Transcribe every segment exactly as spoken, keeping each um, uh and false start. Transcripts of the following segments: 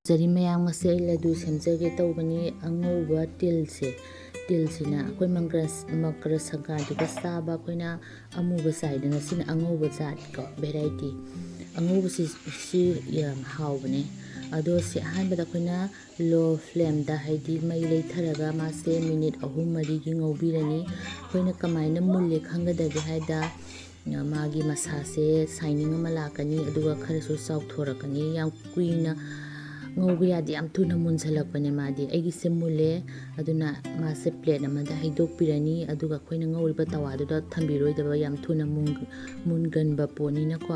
ꯖꯔꯤ ꯃꯌꯥꯝ, ꯉꯁꯤ ꯑꯩ ꯂꯗꯨ ꯁꯦꯝꯖꯒꯦ ꯇꯧꯕꯅꯤ꯫ ꯑꯉꯧꯕ ꯇꯤꯜꯁꯦ, ꯇꯤꯜꯁꯤꯅ ꯑꯩꯈꯣꯏ ꯃꯪꯒ꯭ꯔ-, ꯃꯀꯔ ꯁꯪꯀ꯭ꯔꯥꯟꯇꯤꯗ ꯆꯥꯕ ꯑꯩꯈꯣꯏꯅ ꯑꯃꯨꯕ ꯆꯥꯏꯗꯅ, ꯁꯤꯅ ꯑꯉꯧꯕ ꯖꯥꯠꯀꯣ, variety꯫ ꯑꯉꯧꯕꯁꯤ, ꯁꯤ ꯌꯥꯝ ꯍꯥꯎꯕꯅꯦ꯫ ꯑꯗꯣ ꯁꯤ ꯑꯍꯥꯟꯕꯗ ꯑꯩꯈꯣꯏꯅ low flameꯗ, ꯍꯥꯏꯗꯤ ꯃꯩ ꯂꯩꯊꯔꯒ ꯃꯥꯁꯦ minute ꯑꯍꯨꯝ ꯃꯔꯤꯒꯤ ꯉꯧꯕꯤꯔꯅꯤ꯫ ꯑꯩꯈꯣꯏꯅ ꯀꯃꯥꯏꯅ ꯃꯨꯜꯂꯦ ꯈꯪꯒꯗꯒꯦ ꯍꯥꯏꯗ, ꯃꯥꯒꯤ ꯃꯁꯥꯁꯦ shining ꯑꯃ ꯂꯥꯛꯀꯅꯤ, ꯑꯗꯨꯒ ꯈꯔꯁꯨ ꯆꯥꯎꯊꯣꯔꯛꯀꯅꯤ꯫ ꯌꯥꯝ ꯀꯨꯏꯅ ꯉꯧꯕ ꯌꯥꯗꯦ, ꯌꯥꯝ ꯊꯨꯅ ꯃꯨꯟꯁꯜꯂꯛꯄꯅꯦ ꯃꯥꯗꯤ꯫ ꯑꯩꯒꯤꯁꯦ ꯃꯨꯜꯂꯦ, ꯑꯗꯨꯅ ꯃꯥꯁꯦ plate ꯑꯃꯗ ꯍꯩꯗꯣꯛꯄꯤꯔꯅꯤ꯫ ꯑꯗꯨꯒ ꯑꯩꯈꯣꯏꯅ ꯉꯧꯔꯤꯕ ꯇꯋꯥꯗꯨꯗ ꯊꯝꯕꯤꯔꯣꯏꯗꯕ, ꯌꯥꯝ ꯊꯨꯅ ꯃꯨꯟ-, ꯃꯨꯟꯒꯟꯕ ꯄꯣꯠꯅꯤꯅꯀꯣ,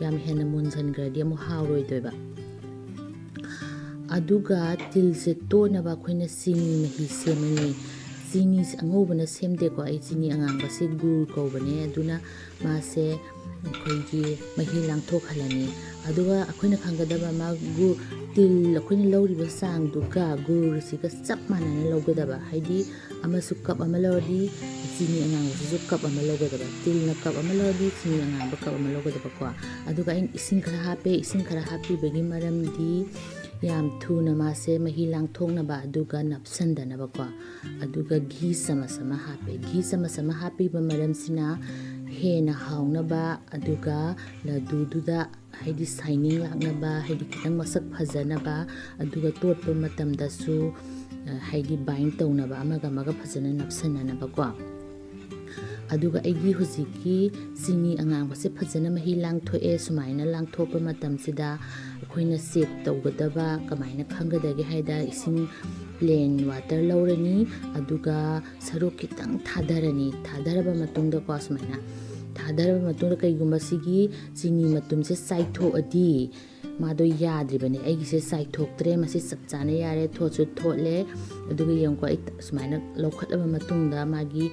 ꯌꯥꯝ ꯍꯦꯟꯅ ꯃꯨꯟꯁꯟꯈ꯭ꯔꯗꯤ ꯑꯃꯨꯛ ꯍꯥꯎꯔꯣꯏꯗꯣꯏꯕ꯫ ꯑꯗꯨꯒ ꯇꯤꯜꯁꯦ ꯇꯣꯠꯅꯕ ꯑꯩꯈꯣꯏꯅ ꯆꯤꯅꯤ ꯃꯍꯤ ꯁꯦꯝꯃꯅꯤ꯫ ꯆꯤꯅꯤꯁꯦ ꯑꯉꯧꯕꯅ ꯁꯦꯝꯗꯦꯀꯣ, ꯑꯩ ꯆꯤꯅꯤ ꯑꯉꯥꯡꯕꯁꯦ ꯒꯨꯔ ꯀꯧꯕꯅꯦ꯫ ꯑꯗꯨꯅ ꯃꯥꯁꯦ ꯑꯩꯈꯣꯏꯒꯤ ꯃꯍꯤ ꯂꯥꯡꯊꯣꯛꯍꯜꯂꯅꯤ꯫ ꯑꯗꯨꯒ ꯑꯩꯈꯣꯏꯅ ꯈꯪꯒꯗꯕ ꯑꯃ, ꯒꯨ-, ꯇꯤꯜ ꯑꯩꯈꯣꯏꯅ ꯂꯧꯔꯤꯕ ꯆꯥꯡꯗꯨꯒ ꯒꯨꯔꯁꯤꯒ ꯆꯞ ꯃꯥꯟꯅꯅ ꯂꯧꯒꯗꯕ꯫ ꯍꯥꯏꯗꯤ ꯑꯃꯁꯨ cup ꯑꯃ ꯂꯧꯔꯗꯤ ꯆꯤꯅꯤ ꯑꯉꯥꯡꯕꯁꯤꯁꯨ cup ꯑꯃ ꯂꯧꯒꯗꯕ, ꯇꯤꯜꯅ cup ꯑꯃ ꯂꯧꯔꯗꯤ ꯆꯤꯅꯤ ꯑꯉꯥꯡꯕ cup ꯑꯃ ꯂꯧꯒꯗꯕꯀꯣ꯫ ꯑꯗꯨꯒ ꯑꯩꯅ ꯏꯁꯤꯡ ꯈꯔ ꯍꯥꯞꯄꯦ꯫ ꯏꯁꯤꯡ ꯈꯔ ꯍꯥꯞꯄꯤꯕꯒꯤ ꯃꯔꯝꯗꯤ ꯌꯥꯝ ꯊꯨꯅ ꯃꯥꯁꯦ ꯃꯍꯤ ꯂꯥꯡꯊꯣꯛꯅꯕ, ꯑꯗꯨꯒ ꯅꯞꯁꯟꯗꯅꯕꯀꯣ꯫ ꯑꯗꯨꯒ ꯘꯤ ꯆꯃꯁ ꯑꯃ ꯍꯥꯞꯄꯦ꯫ ꯘꯤ ꯆꯃꯁ ꯑꯃ ꯍꯥꯞꯄꯤꯕ ꯃꯔꯝꯁꯤꯅ ꯍꯦꯟꯅ ꯍꯥꯎꯅꯕ, ꯑꯗꯨꯒ ꯂꯗꯨꯗꯨꯗ ꯍꯥꯏꯗꯤ shining ꯂꯥꯛꯅꯕ, ꯍꯥꯏꯗꯤ ꯈꯤꯇꯪ ꯃꯁꯛ ꯐꯖꯅꯕ, ꯑꯗꯨꯒ ꯇꯣꯠꯄ ꯃꯇꯝꯗꯁꯨ, ꯑ, ꯍꯥꯏꯗꯤ bind ꯇꯧꯅꯕ, ꯑꯃꯒ ꯑꯃꯒ ꯐꯖꯅ ꯅꯞꯁꯟꯅꯅꯕꯀꯣ꯫ ꯑꯗꯨꯒ ꯑꯩꯒꯤ ꯍꯧꯖꯤꯛꯀꯤ ꯆꯤꯅꯤ ꯑꯉꯥꯡꯕꯁꯦ ꯐꯖꯅ ꯃꯍꯤ ꯂꯥꯡꯊꯣꯛꯑꯦ꯫ ꯁꯨꯃꯥꯏꯅ ꯂꯥꯡꯊꯣꯛꯄ ꯃꯇꯝꯁꯤꯗ ꯑꯩꯈꯣꯏꯅ check ꯇꯧꯒꯗꯕ ꯀꯃꯥꯏꯅ ꯈꯪꯒꯗꯒꯦ ꯍꯥꯏꯗ, ꯏꯁꯤꯡ plain water ꯂꯧꯔꯅꯤ, ꯑꯗꯨꯒ ꯁꯔꯨꯛ ꯈꯤꯇꯪ ꯊꯥꯗꯔꯅꯤ꯫ ꯊꯥꯗꯔꯕ ꯃꯇꯨꯡꯗꯀꯣ, ꯁꯨꯃꯥꯏꯅ ꯊꯥꯗꯔꯕ ꯃꯇꯨꯡꯗ ꯀꯩꯒꯨꯝꯕ ꯁꯤꯒꯤ ꯆꯤꯅꯤ ꯃꯇꯨꯝꯁꯦ ꯆꯥꯏꯊꯣꯛꯑꯗꯤ ꯃꯥꯗꯣ ꯌꯥꯗ꯭ꯔꯤꯕꯅꯦ꯫ ꯑꯩꯒꯤꯁꯦ ꯆꯥꯏꯊꯣꯛꯇ꯭ꯔꯦ, ꯃꯁꯤ ꯆꯞ ꯆꯥꯅ ꯌꯥꯔꯦ, ꯊꯣꯠꯁꯨ ꯊꯣꯠꯂꯦ꯫ ꯑꯗꯨꯒ ꯌꯦꯡꯉꯨꯀꯣ, ꯑꯩ ꯁꯨꯃꯥꯏꯅ ꯂꯧꯈꯠꯂꯕ ꯃꯇꯨꯡꯗ ꯃꯥꯒꯤ,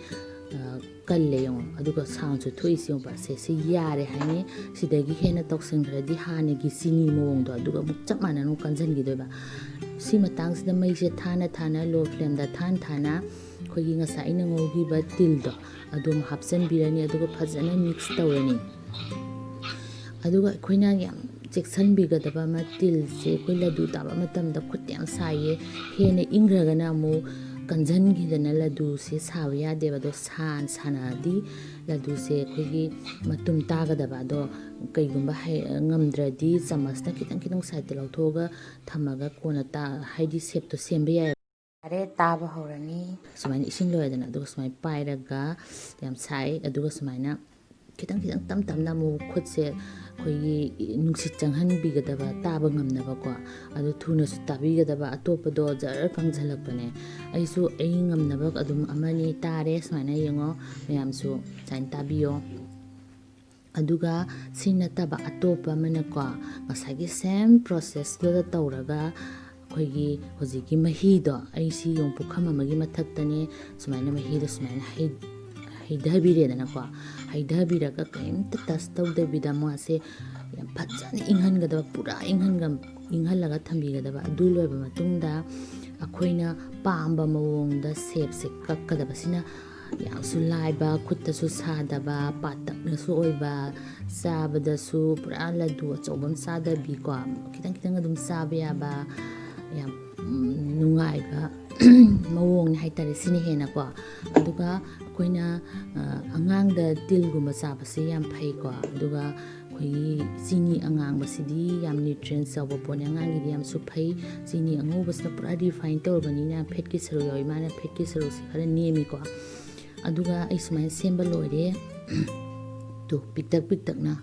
ꯑ, ꯀꯜꯂꯦ ꯌꯦꯡꯉꯣ, ꯑꯗꯨꯒ soundꯁꯨ ꯊꯣꯛꯏꯁꯦ ꯌꯦꯡꯉꯨꯕ꯫ ꯁꯦ, ꯁꯤ ꯌꯥꯔꯦ ꯍꯥꯏꯅꯤ꯫ ꯁꯤꯗꯒꯤ ꯍꯦꯟꯅ ꯇꯧꯁꯟꯈ꯭ꯔꯗꯤ ꯍꯥꯟꯅꯒꯤ ꯆꯤꯅꯤ ꯃꯑꯣꯡꯗꯣ ꯑꯗꯨꯒ ꯑꯃꯨꯛ ꯆꯞ ꯃꯥꯟꯅꯅ ꯑꯃꯨꯛ ꯀꯟꯁꯤꯟꯈꯤꯗꯣꯏꯕ꯫ ꯁꯤ ꯃꯇꯥꯡꯁꯤꯗ ꯃꯩꯁꯦ ꯊꯥꯅ ꯊꯥꯅ, low flameꯗ ꯊꯥꯅ ꯊꯥꯅ ꯑꯩꯈꯣꯏꯒꯤ ꯉꯁꯥꯏ ꯑꯩꯅ ꯉꯧꯈꯤꯕ ꯇꯤꯜꯗꯣ ꯑꯗꯨ ꯑꯃꯨꯛ ꯍꯥꯞꯆꯤꯟꯕꯤꯔꯅꯤ, ꯑꯗꯨꯒ ꯐꯖꯅ mix ꯇꯧꯔꯅꯤ꯫ ꯑꯗꯨꯒ ꯑꯩꯈꯣꯏꯅ ꯌꯥꯝ ꯆꯦꯛꯁꯤꯟꯕꯤꯒꯗꯕ ꯑꯃ, ꯇꯤꯜꯁꯦ ꯑꯩꯈꯣꯏ ꯂꯗꯨ ꯇꯥꯕ ꯃꯇꯝꯗ ꯈꯨꯠꯇ ꯌꯥꯝ ꯁꯥꯏꯌꯦ꯫ ꯍꯦꯟꯅ ꯏꯪꯈ꯭ꯔꯒꯅ ꯑꯃꯨꯛ ꯀꯟꯁꯤꯟꯈꯤꯗꯅ ꯂꯗꯨꯁꯦ ꯁꯥꯕ ꯌꯥꯗꯦꯕ꯫ ꯑꯗꯣ ꯁꯥꯅ ꯁꯥꯅꯗꯤ ꯂꯗꯨꯁꯦ ꯑꯩꯈꯣꯏꯒꯤ ꯃꯇꯨꯝ ꯇꯥꯒꯗꯕ꯫ ꯑꯗꯣ ꯀꯩꯒꯨꯝꯕ ꯍꯩ-, ꯉꯝꯗ꯭ꯔꯗꯤ ꯆꯥꯃꯁꯅ ꯈꯤꯇꯪ ꯈꯤꯇꯪ ꯁꯥꯏꯠꯇ ꯂꯧꯊꯣꯛꯑꯒ ꯊꯝꯃꯒ ꯀꯣꯟꯅ ꯇꯥ-, ꯍꯥꯏꯗꯤ ꯁꯦꯞꯇꯣ ꯁꯦꯝꯕ ꯌꯥꯏ꯫ ꯌꯥꯔꯦ, ꯇꯥꯕ ꯍꯧꯔꯅꯤ꯫ ꯁꯨꯃꯥꯏꯅ ꯏꯁꯤꯡ ꯂꯣꯏꯔꯦꯗꯅ, ꯑꯗꯨꯒ ꯁꯨꯃꯥꯏꯅ ꯄꯥꯏꯔꯒ, ꯌꯥꯝ ꯁꯥꯏ, ꯑꯗꯨꯒ ꯁꯨꯃꯥꯏꯅ ꯈꯤꯇꯪ ꯈꯤꯇꯪ ꯇꯞ ꯇꯞꯅ ꯑꯃꯨꯛ ꯈꯨꯠꯁꯦ ꯑꯩꯈꯣꯏꯒꯤ ꯅꯨꯡꯁꯤꯠ ꯆꯪꯍꯟꯕꯤꯒꯗꯕ, ꯇꯥꯕ ꯉꯝꯅꯕꯀꯣ꯫ ꯑꯗꯨ ꯊꯨꯅꯁꯨ ꯇꯥꯕꯤꯒꯗꯕ, ꯑꯇꯣꯞꯄꯗꯣ ꯖꯔ ꯀꯪꯁꯤꯜꯂꯛꯄꯅꯦ꯫ ꯑꯩꯁꯨ ꯑꯩ ꯉꯝꯅꯕ ꯑꯗꯨꯝ ꯑꯃꯅꯤ ꯇꯥꯔꯦ꯫ ꯁꯨꯃꯥꯏꯅ ꯌꯦꯡꯉꯣ, ꯃꯌꯥꯝꯁꯨ ꯁꯨꯃꯥꯏꯅ ꯇꯥꯕꯤꯌꯣ꯫ ꯑꯗꯨꯒ ꯁꯤ ꯅꯠꯇꯕ ꯑꯇꯣꯞꯄ ꯑꯃꯅꯀꯣ, ꯉꯁꯥꯏꯒꯤ same process ꯇꯨꯗ ꯇꯧꯔꯒ ꯑꯩꯈꯣꯏꯒꯤ ꯍꯧꯖꯤꯛꯀꯤ ꯃꯍꯤꯗꯣ, ꯑꯩ ꯁꯤ ꯌꯦꯡꯉꯨ, ꯄꯨꯈꯝ ꯑꯃꯒꯤ ꯃꯊꯛꯇꯅꯦ, ꯁꯨꯃꯥꯏꯅ ꯃꯍꯤꯗꯣ ꯁꯨꯃꯥꯏꯅ ꯍꯩ-, ꯍꯩꯊꯕꯤꯔꯦꯗꯅꯀꯣ꯫ ꯍꯩꯊꯕꯤꯔꯒ ꯀꯔꯤꯝꯇ touch ꯇꯧꯗꯕꯤꯗ ꯃꯥꯁꯦ ꯌꯥꯝ ꯐꯖꯅ ꯏꯪꯍꯟꯒꯗꯕ, ꯄꯨꯔꯥ ꯏꯪꯍꯟꯒ-, ꯏꯪꯍꯜꯂꯒ ꯊꯝꯕꯤꯒꯗꯕ꯫ ꯑꯗꯨ ꯂꯣꯏꯕ ꯃꯇꯨꯡꯗ ꯑꯩꯈꯣꯏꯅ ꯄꯥꯝꯕ ꯃꯑꯣꯡꯗ shape ꯁꯦ ꯀꯛꯀꯗꯕ꯫ ꯁꯤꯅ ꯌꯥꯝꯁꯨ ꯂꯥꯏꯕ, ꯈꯨꯠꯇꯁꯨ ꯁꯥꯗꯕ, ꯄꯥꯇꯛꯅꯁꯨ ꯑꯣꯏꯕ, ꯆꯥꯕꯗꯁꯨ ꯄꯨꯔꯥ ꯂꯗꯨ ꯑꯆꯧꯕ ꯑꯃ ꯆꯥꯗꯕꯤꯀꯣ, ꯈꯤꯇꯪ ꯈꯤꯇꯪ ꯑꯗꯨꯝ ꯆꯥꯕ ꯌꯥꯕ, ꯌꯥꯝ, ꯎꯝ, ꯅꯨꯡꯉꯥꯏꯕ ꯃꯑꯣꯡꯅꯦ ꯍꯥꯏꯇꯥꯔꯦ, ꯁꯤꯅ ꯍꯦꯟꯅꯀꯣ꯫ ꯑꯗꯨꯒ ꯑꯩꯈꯣꯏꯅ, ꯑ, ꯑꯉꯥꯡꯗ ꯇꯤꯜꯒꯨꯝꯕ ꯆꯥꯕꯁꯦ ꯌꯥꯝ ꯐꯩꯀꯣ꯫ ꯑꯗꯨꯒ ꯑꯩꯈꯣꯏꯒꯤ ꯆꯤꯅꯤ ꯑꯉꯥꯡꯕꯁꯤꯗꯤ ꯌꯥꯝ nutrients ꯌꯥꯎꯕ ꯄꯣꯠꯅꯤ, ꯑꯉꯥꯡꯒꯤꯗꯤ ꯌꯥꯝꯁꯨ ꯐꯩ꯫ ꯆꯤꯅꯤ ꯑꯉꯧꯕꯁꯤꯅ ꯄꯨꯔꯥ refine ꯇꯧꯔꯕꯅꯤꯅ fat ꯀꯤ ꯁꯔꯨꯛ ꯌꯥꯎꯏ, ꯃꯥꯅ fat ꯀꯤ ꯁꯔꯨꯛꯁꯦ ꯈꯔ ꯅꯦꯝꯃꯤꯀꯣ꯫ ꯑꯗꯨꯒ ꯑꯩ ꯁꯨꯃꯥꯏꯅ ꯁꯦꯝꯕ ꯂꯣꯏꯔꯦ꯫ ꯇꯨ, ꯄꯤꯛꯇꯛ ꯄꯤꯛꯇꯛꯅ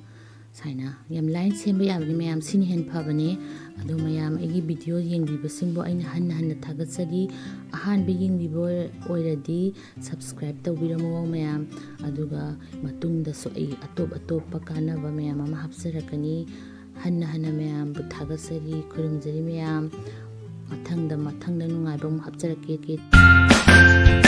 ꯁꯨꯃꯥꯏꯅ ꯌꯥꯝ ꯂꯥꯏꯅ ꯁꯦꯝꯕ ꯌꯥꯕꯅꯤ ꯃꯌꯥꯝ, ꯁꯤꯅ ꯍꯦꯟꯅ ꯐꯕꯅꯦ꯫ ꯑꯗꯣ ꯃꯌꯥꯝ, ꯑꯩꯒꯤ video ꯌꯦꯡꯕꯤꯕꯁꯤꯡꯕꯨ ꯑꯩꯅ ꯍꯟꯅ ꯍꯟꯅ ꯊꯥꯒꯠꯆꯔꯤ꯫ ꯑꯍꯥꯟꯕ ꯌꯦꯡꯕꯤꯕ ꯑꯣꯏ-, ꯑꯣꯏꯔꯗꯤ subscribe ꯇꯧꯕꯤꯔꯝꯃꯣ ꯃꯌꯥꯝ꯫ ꯑꯗꯨꯒ ꯃꯇꯨꯡꯗꯁꯨ ꯑꯩ ꯑꯇꯣꯞ ꯑꯇꯣꯞꯄ ꯀꯥꯟꯅꯕ ꯃꯌꯥꯝ ꯑꯃ ꯍꯥꯞꯆꯔꯛꯀꯅꯤ꯫ ꯍꯟꯅ ꯍꯟꯅ ꯃꯌꯥꯝꯕꯨ ꯊꯥꯒꯠꯆꯔꯤ, ꯈꯨꯔꯨꯝꯖꯔꯤ ꯃꯌꯥꯝ꯫ ꯃꯊꯪꯗ, ꯃꯊꯪꯗ ꯅꯨꯡꯉꯥꯏꯕ ꯑꯃꯨꯛ ꯍꯥꯞꯆꯔꯛꯀꯦ꯫